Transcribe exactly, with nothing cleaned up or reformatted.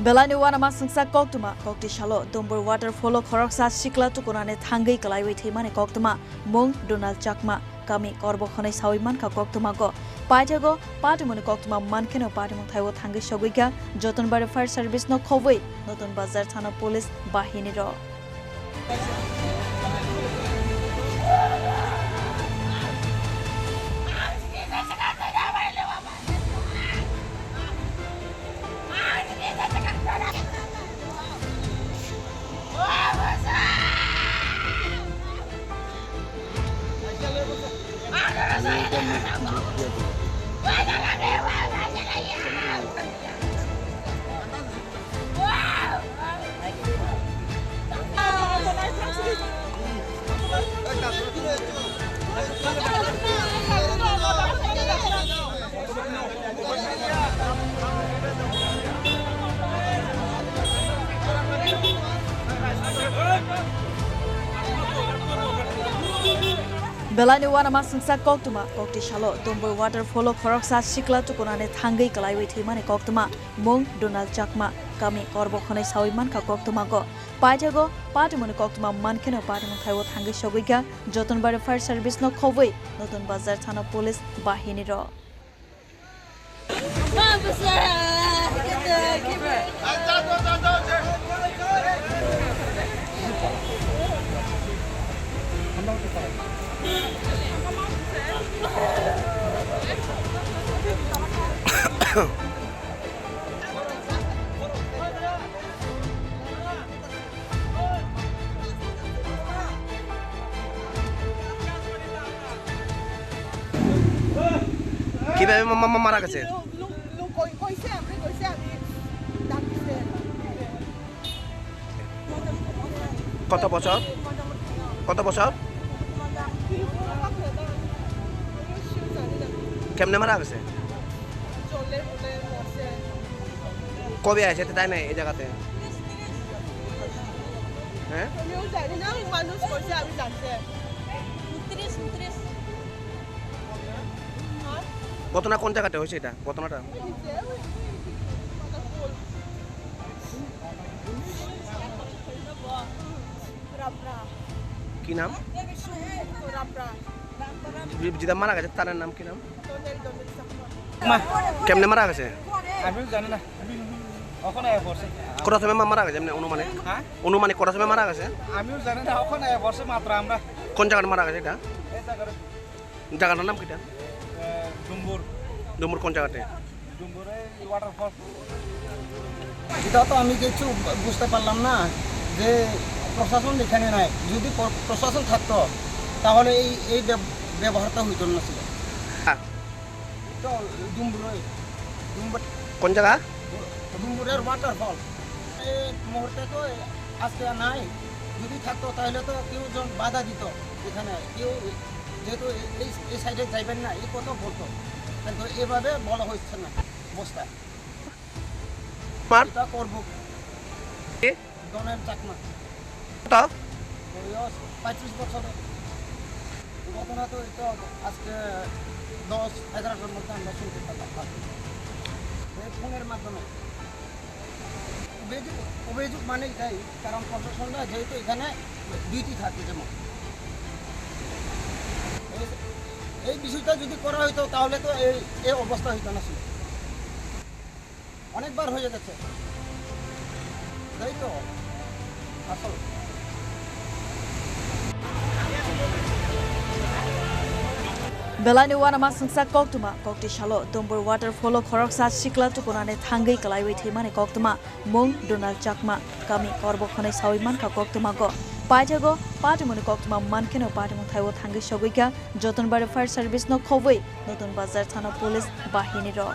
Belai ni uanama swngchak koktwma, kokti salo Dumbur waterfall o khoroksa sikla tukunani thangwi kwlaiwi thwimani koktwma, mung Donald Chakma, kami Korbo hwnwi sawi mankha koktwmago. Paithago patimungni koktwma mankheno patimung thaibo thangwi sogwikha Jotonbari Fire Service no khobwi Notun Bazar Thana Police bahini rok. Belai ni uanama swngchak koktwma, kokti salo Dumbur waterfall o khoroksa sikla tukunani thangwi kwlaiwi thwimani koktwma, mung Donald Chakma, kami Korbo hwnwi sawi mankha koktwmago. Paithago patimungni koktwma mankheno patimung thaibo thangwi sogwikha Jotonbari Fire Service no khobwi Notun Bazar Thana Police bahini rok. কিভাবে মা-, মা-, মা-, মারা গেছে? কত বছর? কত বছর? কেমনে মারা গেছে? কবে আছে তাই নাই এই জায়গাতে? হ্যাঁ? আমিও জানি না, মানুষ করছে, আমি জানতে। ঘটনা কোন জায়গাতে হয়েছে এটা? ঘটনাটা? কি নাম? যে-, যেটা মারা গেছে তার নাম কি নাম? মা। কেমনে মারা গেছে? আমিও জানি না। ওখানে আয়া পড়ছে। কটার সময় মা-, মারা গেছে এমনি অনুমানিক? হ্যাঁ? অনুমানিক কটার সময় মারা গেছে? আমিও জানি না, ওখানে আয়া পড়ছে মাত্র আমরা। কোন জায়গায় মারা গেছে এটা? এই জায়গাটা। জায়গাটার নাম কিটা? এ, ডুম্বুর। ডুম্বুর কোন জায়গাতে? ডুম্বুরে ওয়াটারফল। এটা তো আমি কিছু বুঝতে পারলাম না যে প্রশাসন এখানে নাই। যদি প্র-, প্রশাসন থাকতো, তাহলে এই, এই ব্যব-, ব্যবহারটা হইতো না ছিল। হ্যাঁ। তো ডুম্বুরে, ডুম্বুর কোন জায়গা? ডুম্বুরের ওয়াটারফল। এই মুহূর্তে তো আজকে আর নাই। যদি থাকতো, তাহলে তো কেউ জন বাধা দিত এখানে। কেউ যেহেতু এই, এই সাইডে যাইবেন না, এই কথা বলতো। কিন্তু এভাবে বলা হচ্ছে না অবস্থা। পার? এটা করবো। কে? ডোনাল্ড চাকমা। কত? বয়স পঁয়ত্রিশ বছর। ঘটনা তো এটা আজকে দশ এগারোটার মধ্যে আমরা শুনতে পারলাম। এই ফোনের মাধ্যমে। অভিযোগ, অভিযোগ মানে এটাই, কারণ প্রশাসনরা যেহেতু এখানে ডিউটি থাকে যেমন, এই, এই বিষয়টা যদি করা হইতো তাহলে তো এই, এই অবস্থা হইতো না ছিল। অনেকবার হয়ে গেছে। তাই তো আসল। Belai ni uanama swngchak koktwma, kokti salo Dumbur waterfall o khoroksa sikla tukunani thangwi kwlaiwi thwimani koktwma, mung Donald Chakma, kami Korbo hwnwi sawi mankha koktwmago. Paithago patimungni koktwma mankheno patimung thaibo thangwi sogwikha Jotonbari Fire Service no khobwi Notun Bazar Thana Police bahini rok.